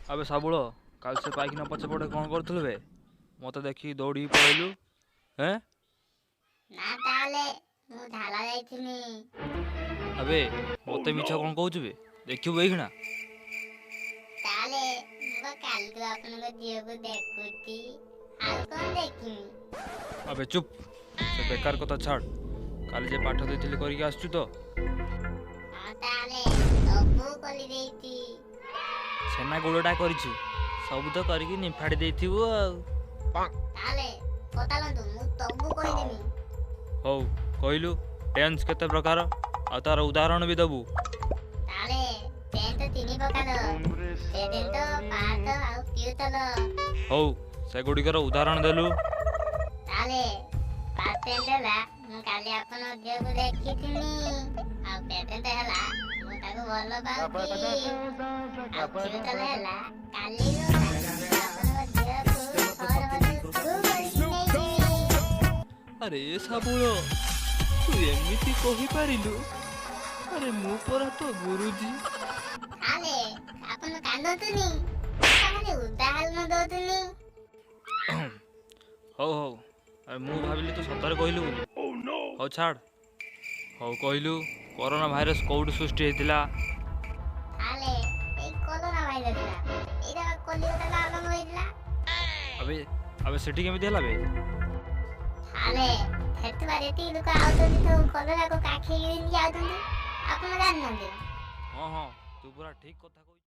ଆବେ ଶାବୁଳ, କାଲି ସେ ପାଇଖିନା ପଛପଟେ କ'ଣ କରୁଥିଲୁ ବେ? ମୋତେ ଦେଖିକି ଦୌଡ଼ିକି ପଳେଇଲୁ ହେଁ? ନା, ତାହେଲେ ମୁଁ ଝାଡ଼ା ଯାଇଥିନି। ଆବେ, ମୋତେ ମିଛ କ'ଣ କହୁଛୁ ବେ? ଦେଖିବୁ ଏଇଖିଣା। ତାହେଲେ ମୁଁ ବା କାଲିଠୁ ଆପଣଙ୍କ ଝିଅକୁ ଦେଖୁଛି, ଆଉ କ'ଣ ଦେଖିମି? ଆବେ ଚୁପ୍, ସେ ବେକାର କଥା ଛାଡ଼। କାଲି ଯେ ପାଠ ଦେଇଥିଲି କରିକି ଆସିଛୁ ତ? ହଁ, ତାହେଲେ ସବୁ କରି ଦେଇଛି। ଛେନା ଗୁଡ଼ଟା କରିଛୁ? ସବୁ ତ କରିକି ନିଫାଡ଼ି ଦେଇଥିବୁ ଆଉ। ତାହେଲେ ପଚାରନ୍ତୁ, ମୁଁ ସବୁ କହିଦେମି। ହଉ କହିଲୁ, ଟେନ୍ସ କେତେ ପ୍ରକାର ଆଉ ତାର ଉଦାହରଣ ବି ଦେବୁ। ତାହେଲେ ଟେନ୍ସ ତିନି ପ୍ରକାର, ପ୍ରେଜେଣ୍ଟ, ପାଷ୍ଟ ଆଉ ଫ୍ୟୁଚର। ହଉ, ସେଗୁଡ଼ିକର ଉଦାହରଣ ଦେଲୁ। ତାହେଲେ ପାଷ୍ଟ ଟେନ୍ସ ହେଲା ମୁଁ କାଲି ଆପଣଙ୍କ ଝିଅକୁ ଦେଖିଥିଲି, ଆଉ ପ୍ରେଜେଣ୍ଟ ହେଲା ମୁଁ ତାକୁ ଭଲ ପାଉଛି, ଆଉ ଫ୍ୟୁଚର ହେଲା କାଲିରୁ ଆପଣଙ୍କ ଝିଅକୁ ସହର ବଜାରକୁ କରିକି ନେଇଯିବି। ଆରେ ଶାବୁଳ, ତୁ ଏମିତି କହିପାରିଲୁ? ଆରେ ମୁଁ ପରା ତୋ ଗୁରୁଜୀ। ତାହେଲେ ଆପଣ କାନ୍ଦନ୍ତୁନି, ତାହେଲେ ଉଦାହରଣ ଦଉතුନି। ହଉ ହଉ, ଆରେ ମୁଁ ଭାବିଲି ତୁ ସତରେ କହିଲୁ ବୋଲି। ହଉ ଛାଡ଼। ହଉ କହିଲୁ, କରୋନା ଭାଇରସ କୋଉଠି ସୃଷ୍ଟି ହେଇଥିଲା? ତାହେଲେ ଏଇ କରୋନା ଭାଇରସଟା ଏଇଟା କଲିକତାରେ ଆରମ୍ଭ ହେଇଥିଲା। ଆବେ ଆବେ, ସେଠି କେମିତି ହେଲା ବେ? ତାହେଲେ ସେଠୁ ବା ଯେତିକି ଲୋକ ଆଉଛନ୍ତି ସବୁ କରୋନାକୁ କାଖେଇକି ନେଇକି ଆଉଛନ୍ତି, ଆପଣ ଜାଣିନାହାନ୍ତି? ହଁ ହଁ, ତୁ ପୁରା ଠିକ କଥା କହିଛୁ।